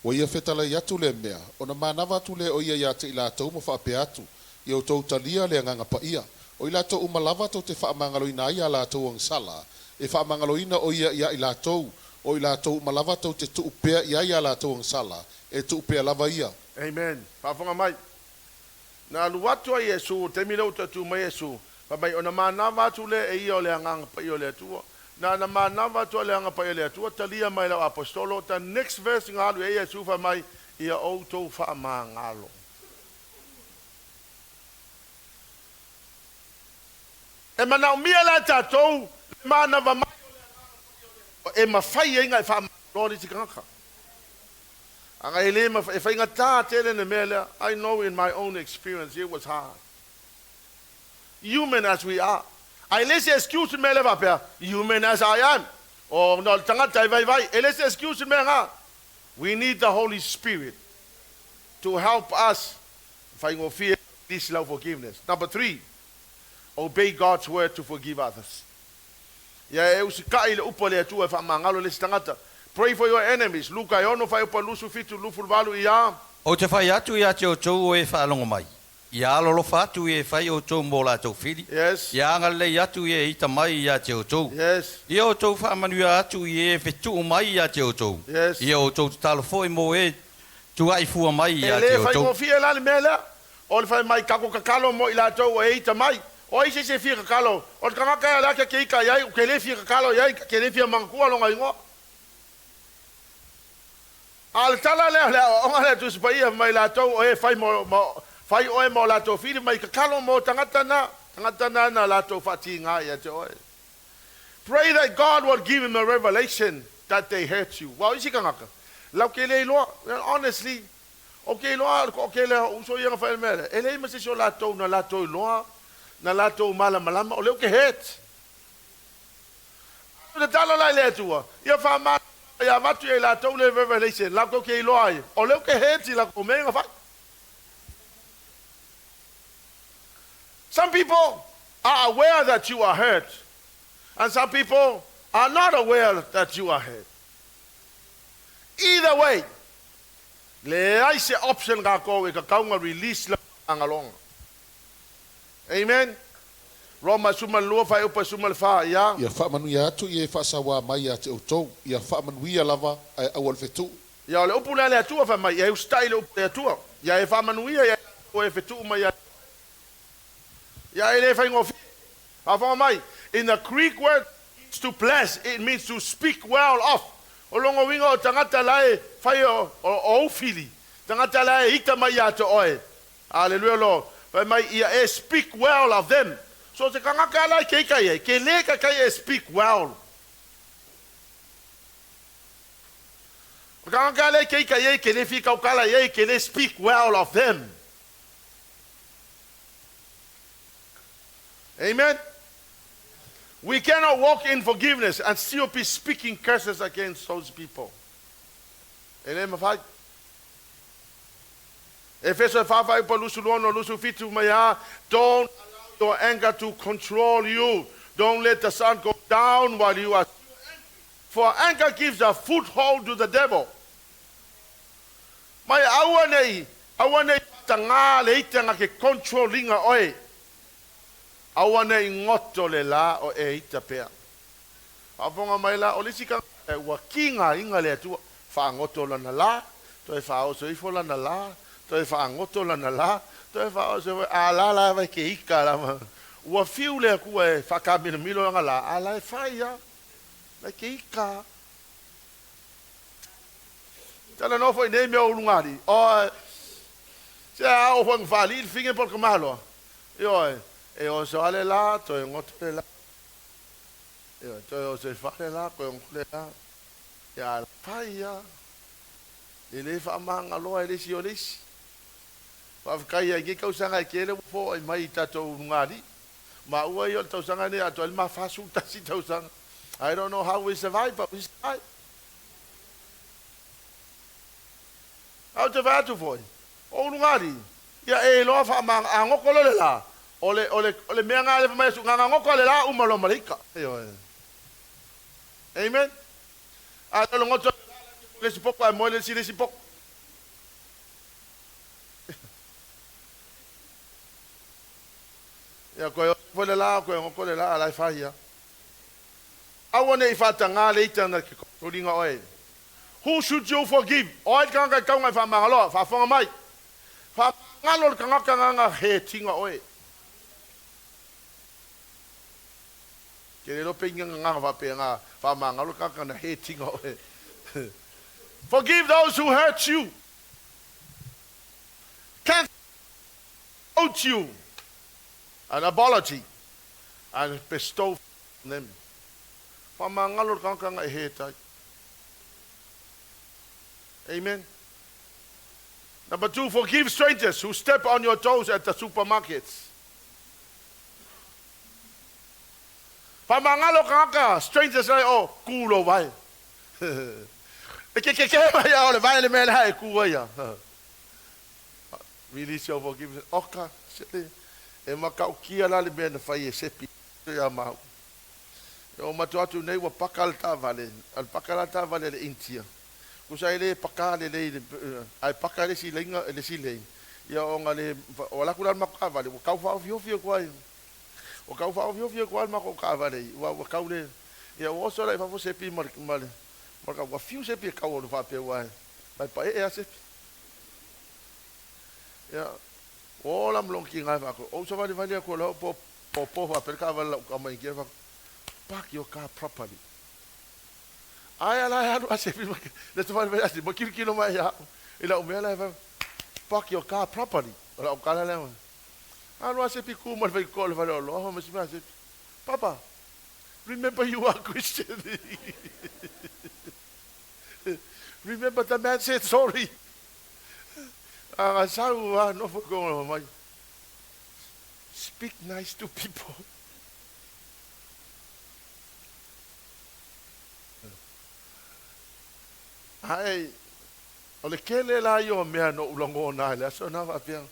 Ua ia fetalai atu lea mea, ona manava atu lea o ia iā te i latou ma faapea atu, Ia outou talia le Agaga Paia. O i latou uma lava tou te faamagaloina ai a latou agasala, e faamagaloina o ia iā i latou, o i latou uma lava tou te tuu pea i ai a latou agasala, e tuu pea lava ia. Amen. Faafofoga mai. Na alu atu ai Iesu, taimi lea ua toe tu mai Iesu, fai mai, ona manava atu lea e ia o le Agaga Paia o le Atua. Na ona manava atu o le Agaga Paia o le Atua, talia mai lau Aposetolo. The next verse na alu i ai Iesu, fai mai, Ia outou faamagalo. E manaomia la e tatou le manava mai o le Agaga Paia o le Atua e mafai ai ona e faamagaloa le isi tagata. Aga e le mafai, e faigata tele le mea lea. I know in my own experience it was hard. Human as we are. Ae le se excuse le mea lea faapea, human as I am. Oh, na o le tagata e vaivai. E le se excuse le mea lena. We need the Holy Spirit to help us faigofie this love forgiveness. Number 3, obey God's word to forgive others. Ia e usita'i i le upu a le Atua e faamagalo le isi tagata. Pray for your enemies. Luka e 6 fuaiupu 27 28 ia. Ou te fai atu iā te outou o e faalogo mai, ia alolofa atu i e fai outou mo latou fili, ia agalelei atu i e ita mai iā te outou. Ia outou faamanuia atu i e fetuu mai iā te outou, ia outou tatalo foi mo e tua'i fua mai E iā le te outou. faigofie la le mea lea o le fai mai kako tatalo mo i latou o e ita mai. O ai se isi e fia tatalo? O le tagata e ala ake ita i ai, ou te le fia tatalo i ai, ke le fia manatua lona igoa. A o le tala lea o le aoaoga lea a Tusi Paia fai mai latou o e fai mo, mo, fai oe mo latou fili mai tatalo mo tagata na, tagata na na latou faatiga ia te oe. Pray that God will give him a revelation that they hurt you. Ua o isi tagata, lau ke le iloa, honestly, o ke iloa o ke lea o uso ia na fai le mea lea, e leai ma se isi o latou na latou iloa, na latou malamalama, o lea ou te hurt. O le tatalo la i le Atua, ia faamalamalama ia avatu ia i latou le revelation, latou ke iloa ai, o lea ou te hurt i latou mea na fai. Some people are aware that you are hurt, and some people are not aware that you are hurt. Either way, leai se option kakou e tatau ona release lau faamagaloga. Amen. Roma 12 fuaiupu 14, ia. Ia faamanuia atu i e faasauā mai ia te outou, ia faamanuia lava ae aua le fetuu. Ia o le upu lea a le Atua fai mai, ia e usitai i le upu a le Atua, ia e faamanuia ia i latou e fetuu mai ia te oe. Ia e le faigofie. Faafofoga mai, in the Greek word means to bless, it means to speak well of. O lona uiga o tagata la e fai o ou fili, tagata la e ita mai ia te oe. Aleluia Lord. Fai mai ia e speak well of them. So se tagata la e ke ita i ai, ke le taitai e speak well. O tagata lea ke ita i ai, ke le fitaukala i ai, ke le speak well of them. Amen. We cannot walk in forgiveness and still be speaking curses against those people. E le mafai. Efeso e 4 fuaiupu 26 27 mai a, don't allow your anger to control you. Don't let the sun go down while you are still angry. For anger gives a foothold to the devil. Mai aua nei, aua nei faatagā le ita na ke control ina oe. Aua nei goto le lā o e ita pea. Faafofoga mai la, o le isi tagata ua kigaina le Atua, faagoto lana lā, toe faaoso ifo lana lā, toe faagoto lana lā, toe faaoso ifo, a la la vai ke ika lava. Ua fiu le Atua e faakaamilomilo lana lā, a la e fai lava, vai ke ika. Talanoa foi nei mea o ulugalii, oi, se a oo foi ina faalii le fine po o le tamaloa, ioe, e oso lava le la, toe goto le la, ioe, toe oso i fale la, toe goto le la, ia a fai lava, e le faamagaloa e le isi o le isi. Faafetai ai i lenei tausaga e tele ua foai mai i tatou ulugalii. Maua ia o le tausaga lenei atoa ai le ma 41 tausaga. I don't know how we survive, but we survive. Ae ou te fai atu foi, o ulugalii, ia e iloa faamaga, a goto loa le la, O le, o le, o le mea ngā lefa mai asu, ngā ngā ngoko le la uma lo malaika. Ioe. Amen. A le ngoto le si poko a mo le si le si poko. Ia koe o le la koe ngoko le la ala e whahia. Aua nei whaatanga le ita na ke toringa oe. Who should you forgive? Oe te kangaka i kaunga i whaamangaloa, whaafonga mai. Whaamangalo le kangaka nganga he tinga oe. Ke le lope inga nganga whaapea ngā whaamangalo kangaka na he tinga oe. Forgive those who hurt you. Cancel out you an apology and bestow on them. Whaamangalo le kangaka nga e he tai. Amen. Number 2, forgive strangers who step on your toes at the supermarkets. Whaamangalo kangaka, strangers ai o ku lo vai. E ke ke ke mai a o le vai le mea le hae ku ai a. Release your forgiveness. Oka, se e makaukia la le mea na whai e sepi ia mau. E o matu atu nei ua paka le tāvale, al paka la tāvale le Intia. Kusa ele paka le le ai paka le si leinga le si lei. Ia o nga le o la kula mako kāvale, ua kau whaofiofi ko ai. O kau whaofiofi ko ai mako kāvale. Ua ua kau le ia o so la i fafo sepi ma ma ma ka ua fiu sepi e kau o le whapea ua mai pa e a sepi. Ia o la mlong ki ngai whako. O sa vali vali ko la po po po whapea kāvale la uka mai ki whako. Park your car properly. Ai ala alu a sepi le te vali vali mo kilo kilo mai ia. I la umea la park your car properly. O la ukala le. Alu a sepi ku mo le ko le vali o lo mo si ma sepi. Papa, remember you are Christian. Remember the man said sorry. A sau a no fo ko mai. Speak nice to people. Ai, o le kele la yo mea no ulongo na le so na wapea.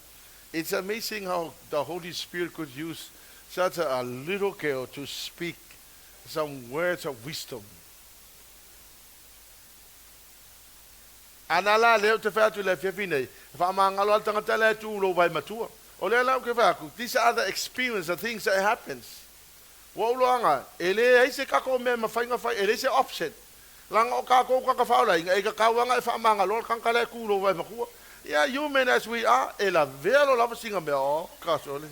It's amazing how the Holy Spirit could use such a little girl to speak some words of wisdom. Ana la leo te whea tu le fiafi nei, whaamangalo al tangata le tu lo vai matua. O le lau ke whaku, these are the experience, the things that happens. Wa uloanga, e le ai se kako mea mawhainga whai, e le se option. Langa o kako kaka whaola, inga e ka kauanga e whaamangalo al kangka le ku lo vai makua. Yeah, human as we are, e la vea lo lava singa mea o, kaso le.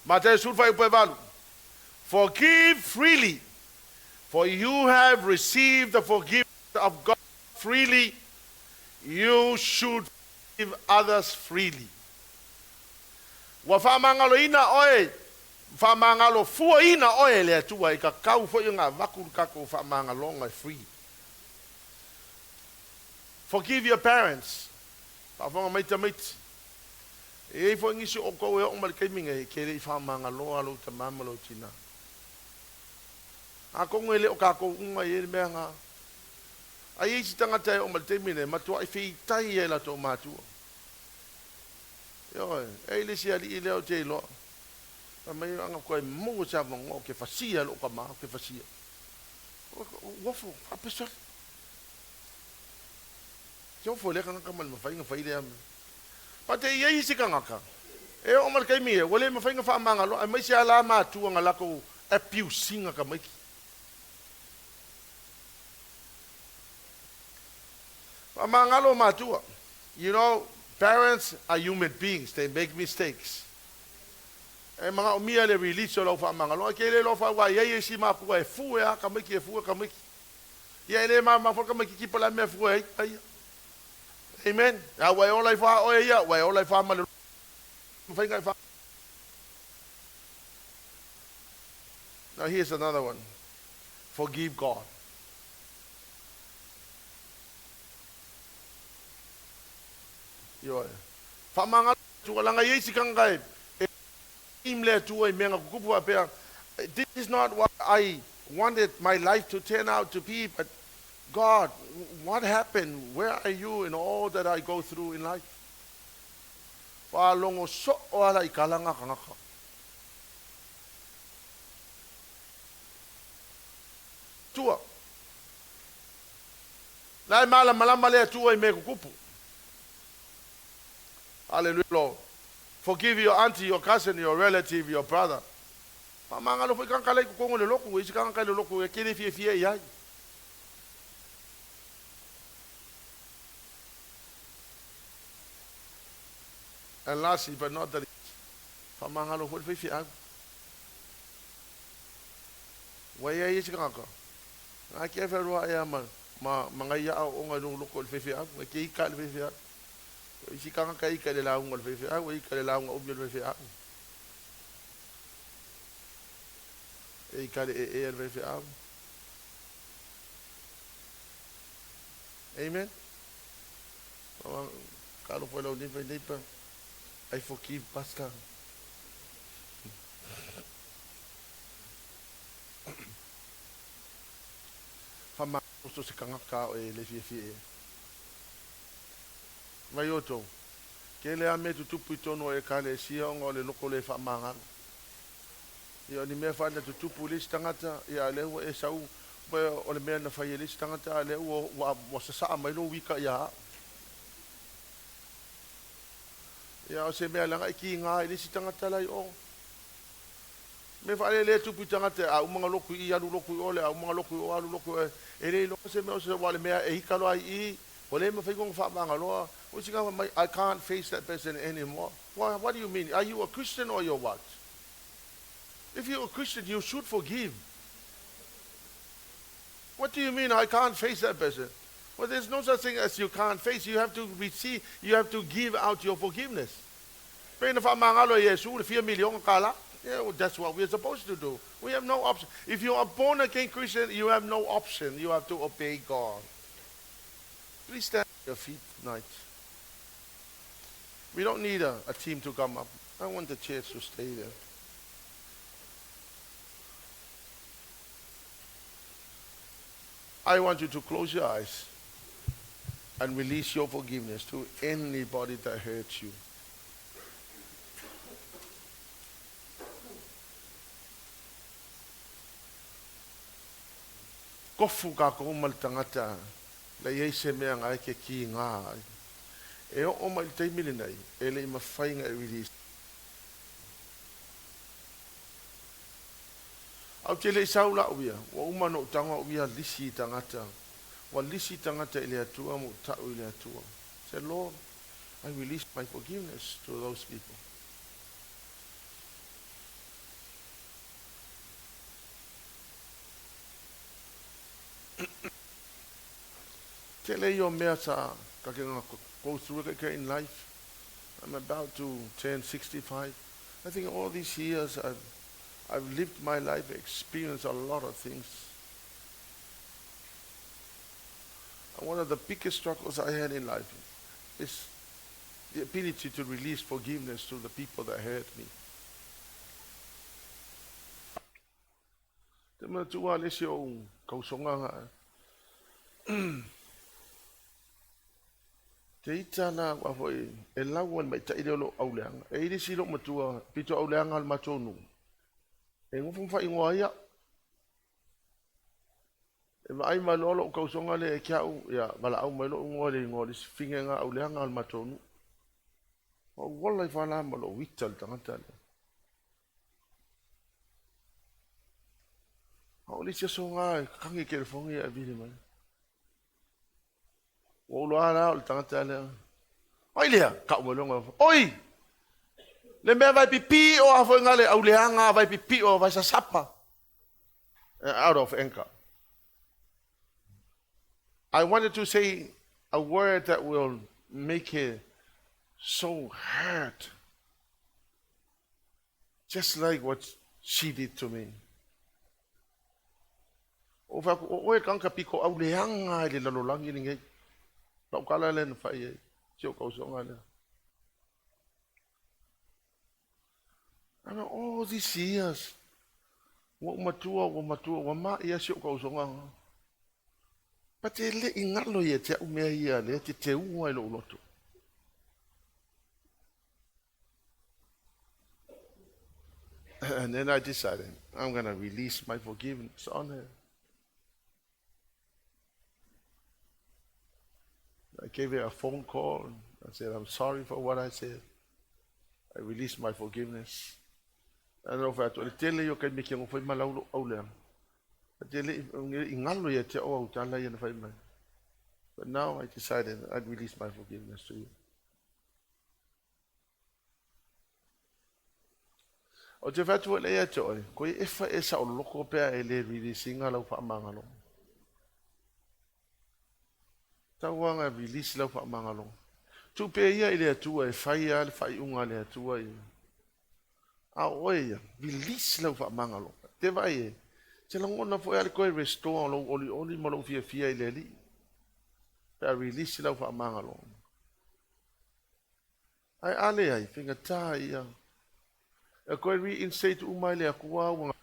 Mateo sulfa i valu. Forgive freely, for you have received the forgiveness of God freely. You should forgive others freely. Ua whaamangalo ina oe, whaamangalo fua ina oe le atua i ka kau fo i ngā vaku kako whaamangalonga free. Forgive your parents. Whaafonga maita maiti. E fo ngisi o kou e o mali kaiminga e kere i whaamangaloa lo ta mama lo tina. A kongo ele o kako unga i ele mea ngā. Ai e si tangata e o mali teimine, matua i whitai e la tō mātua. Ioe, e ile si ali i leo te iloa. A mai anga koe mua sa vongo ke fasia lo ka ma ke fasia. Wofo, a pesol. Te ofo le kanga kamal mawhainga whaile ame. Pa te ia isi kangaka. E o mal kaimi e, wale mawhainga whaamangalo, ai mai se ala mātua ngā lako abusinga ka maiki. Whaamangalo mātua. You know, parents are human beings, they make mistakes. E mga umia le release o lau whaamangalo, ai ke le lo wha wai e si māpua e fue a ka maiki e fue ka maiki. Ia ele ma ma ka maiki ki pala mea fue ai. Ai. Amen. A wai ola i wha oe ia, wai ola i wha ma le whainga i wha. Now here's another one. Forgive God. Ioe. Whaamangalo tualanga i si kanga e imle tua i menga kukupu apea. This is not what I wanted my life to turn out to be, but God, what happened? Where are you in all that I go through in life? Faalogo soo ala i kalaga tagata. Tua. La e malamalama le Atua i mea tutupu. Hallelujah, Lord. Forgive your auntie, your cousin, your relative, your brother. Faamagalo foi tagata la i totonu o le lotu, e isi tagata i le lotu e tele fiafia i ai. And lastly, but not the least, faamagalo foi le faifeau. Ua i ai isi tagata, na ke fealuai a ma ma ma ngai aoaoga i lou loto i le faifeau, e te ita i le faifeau. O isi tagata e ita i le lauga a le faifeau, e ita i le lauga umi a le faifeau. E ita i le ee a le faifeau. Amen. Talofa i lau neighbor, neighbor, I forgive pastor. Faamaloso se tagata o e le fiafia i ai. Mai outou, tele lava mea tutupu i totonu o Ekalesia ona o le loto le faamagalo. Ia o ni mea faale na tutupu i le isi tagata, ia a o lea ua e sau, o le mea na fai e le isi tagata, a o lea ua, ua, ua sasaa mai lou ika ia au. Ia o se mea leaga e kiga i le isi tagata la i o. Mea faalele e tupu i tagata, a uma ona lotu i i, alu lotu i o, le a uma ona lotu i o, alu lotu i o. E le iloa se mea o se, aua o le mea e ika loa i i, ua le mafai ona faamagaloa. O isi tagata fai mai, I can't face that person anymore. Why, what do you mean? Are you a Christian or you're what? If you're a Christian, you should forgive. What do you mean I can't face that person? Well, there's no such thing as you can't face. You have to receive, you have to give out your forgiveness. Pe na faamagalo e Iesu le fia miliona tala. Yeah, well, that's what we're supposed to do. We have no option. If you are born again Christian, you have no option. You have to obey God. Please stand on your feet tonight. We don't need a, a team to come up. I want the church to stay there. I want you to close your eyes and release your forgiveness to anybody that hurts you. Kofu kākou ma le tagata la i ai se mea nga e ke kiga ai. E oo mai i le taimi lenei, e le i mafai ona e release. Ae ou te le i sau lau ia, ua uma ona ou tago au ia lisi i tagata, ua lisi tagata i le Atua ma ou tau i le Atua. I said, Lord, I release my forgiveness to those people. Tele ia o mea sa ka ke go through in life. I'm about to turn 65. I think all these years I've, I've lived my life, experienced a lot of things. And one of the biggest struggles I had in life is the ability to release forgiveness to the people that hurt me. Te manatua le isi o ou kausoga ga te ita la ua foi e lau ai le maita'i lea o lou auleaga. E i ai le isi loomatua pito auleaga o le matou nuu e nofo ma faaigoa ai a'u. E vaai mai loa lo'u kausoga lea e ke a'u, ia valaau mai lo'u igoa i le igoa o le isi figega auleaga o le matou nuu. Ou ola ifo lava la ma lou ita i le tagata lea. A o le isi aso ga e kagi telefoni ia e vili mai. Ua ou iloa la o le tagata lea. Ai lea, kau mai loa. Oi! Le mea vai pipi o a foi ngale au leanga vai pipi o vai sasapa. Out of anger. I wanted to say a word that will make it so hurt. Just like what she did to me. O fai atu, o oe le tagata pito auleaga i le lalolagi lenei. Lau tala lea na fai ai, si ou tausoga lea. I mean, all these years, ua ou matua, ua matua, ua ma'i lava si ou tausoga. But e le i galo ia te au mea ia lea te teua i lou loto. And then I decided I'm going to release my forgiveness on her. I gave her a phone call. I said, I'm sorry for what I said. I release my forgiveness. Ae na ou fai atu, o le tele ia o taimi e te nofo ai ma lau lou auleaga. E te le i galo ia te au au tala ia na fai mai. But now I decided I'd release my forgiveness to you. Ou te fai atu foi lea ia te oe, koe efa e saoloko pe a e le release ina lau faamagaloga. Tauaga e release lau faamagaloga. Tuu pea ia i le Atua e fai a le faaiuga a le Atua ia. A o oe ia, release lau faamagaloga. Te vaai e, te lagona foi a le toe restore o lou olioli ma lou fiafia i le Alii. Pe a release lau faamagaloga. Ae a leai, faigata ia. E toe reinstate uma e le Atua ua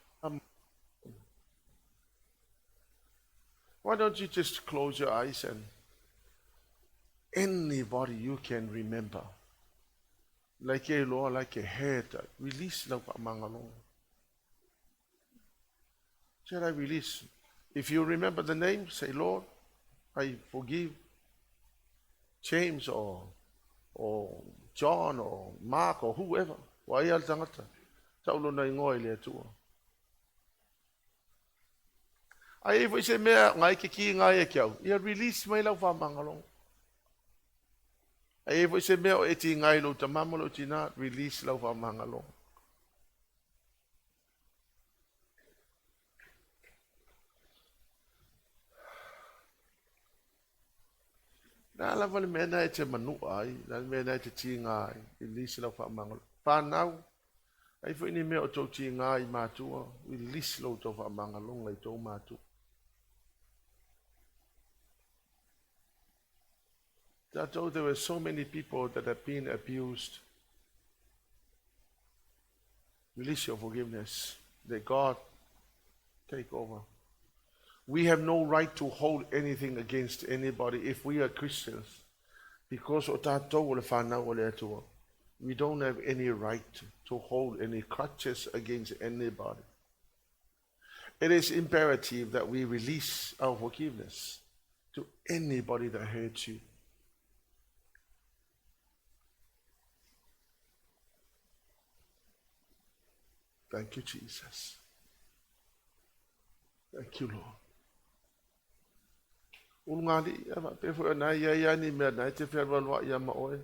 Why don't you just close your eyes and anybody you can remember, like e iloa, like e hurt, release lau faamagaloga. Shall I release? If you remember the name, say, Lord, I forgive James or John or Mark or whoever. Ua ai a le tagata. Tau lona igoa i le Atua. Ai ai foi se mea ngai ke ki ngai e ke au. Ia release mai lau whamangaloga. Ai ai foi se mea o e ti ngai lou tamama lou tina, release lau whamangaloga. Le a lava le mea na e te manua ai, le a le mea na e te tiga ai, release lau faamagalo. Whanau, ai foi ni mea o tou tiga i matua, release lo tou faamagaloga i tou matua. Tatou, there were so many people that have been abused. Release your forgiveness. Let God take over. We have no right to hold anything against anybody if we are Christians. Because o tatou o le whanau o le Atua. We don't have any right to hold any crutches against anybody. It is imperative that we release our forgiveness to anybody that hurts you. Thank you, Jesus. Thank you, Lord. Ulugalii, a faapea foi o na e i ai lava ni mea na e te fealualuai ia ma oe.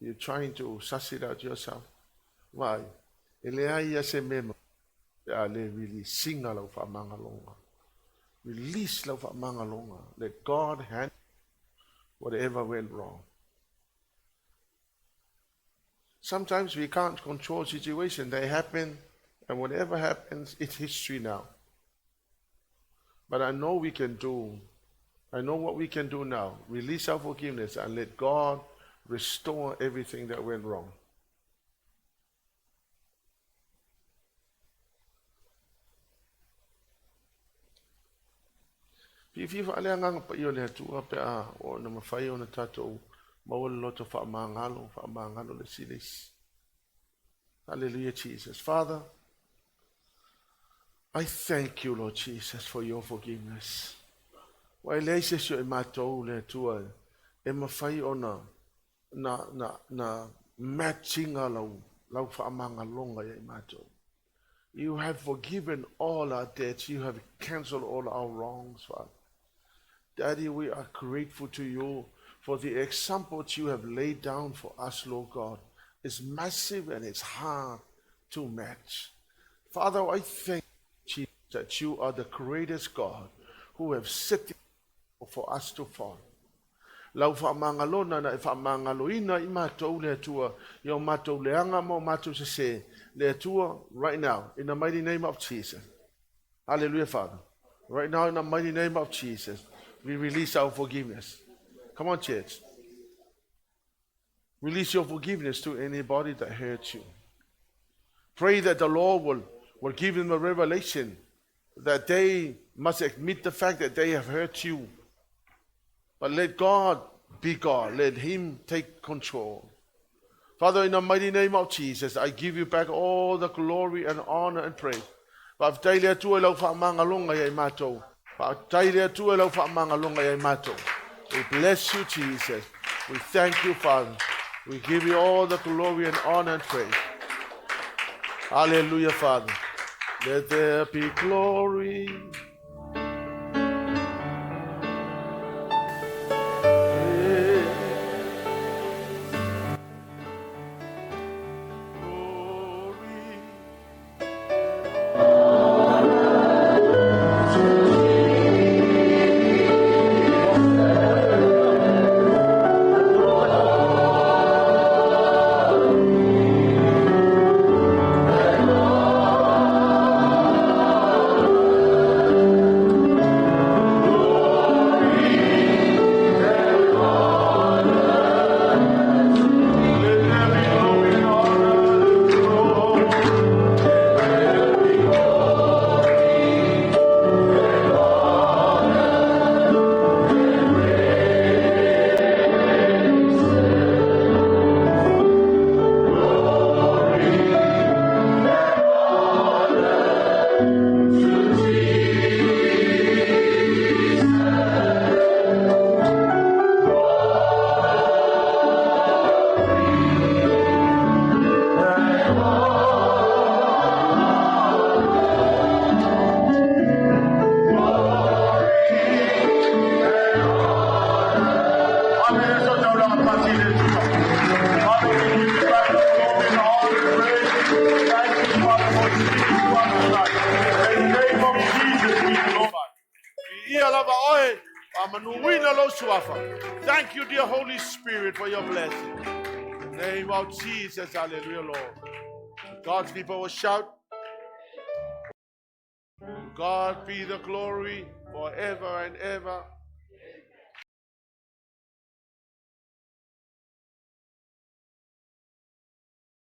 You're trying to suss it out yourself. Vaai, e leai ia se mea pe a le release-ina lau faamagaloga. Release lau faamagaloga. Let God handle whatever went wrong. Sometimes we can't control situation. They happen, and whatever happens, it's history now. But I know we can do, I know what we can do now. Release our forgiveness and let God restore everything that went wrong. Fiafia faaleagaga paia o le Atua pe a ona mafai ona tatou maua le loto faamagalo, faamagalo le isi i le isi. Hallelujah, Jesus. Father, I thank you, Lord Jesus, for your forgiveness. Ua e leai se isi o i matou le Atua e mafai ona na, na, na match-ina lau, lau faamagaloga ia i matou. You have forgiven all our debts. You have cancelled all our wrongs, Father. Daddy, we are grateful to you for the example that you have laid down for us, Lord God. It's massive and it's hard to match. Father, I thank you that you are the greatest God who have set for us to follow. Lau faamagalona na e faamagaloina i matou le Atua i o matou leaga ma o matou sese le Atua right now in the mighty name of Jesus. Hallelujah, Father. Right now in the mighty name of Jesus, we release our forgiveness. Come on, church. Release your forgiveness to anybody that hurt you. Pray that the Lord will give them a revelation that they must admit the fact that they have hurt you. But let God be God. Let Him take control. Father, in the mighty name of Jesus, I give you back all the glory and honor and praise. Faafetai le Atua i lau faamagaloga ia i matou. Faafetai le Atua i lau faamagaloga ia i matou. We bless you, Jesus. We thank you, Father. We give you all the glory and honor and praise. Hallelujah, Father. Let there be glory. Glory. Let there be glory and honor and glory. Father, we give you back the glory and honor and praise. Thank you, Father, for speaking to us tonight. In the name of Jesus, be glorified. Ia lava oe, faamanuina lou suafa. Thank you, dear Holy Spirit, for your blessing. In the name of Jesus, hallelujah, Lord. God's people will shout, God be the glory forever and ever.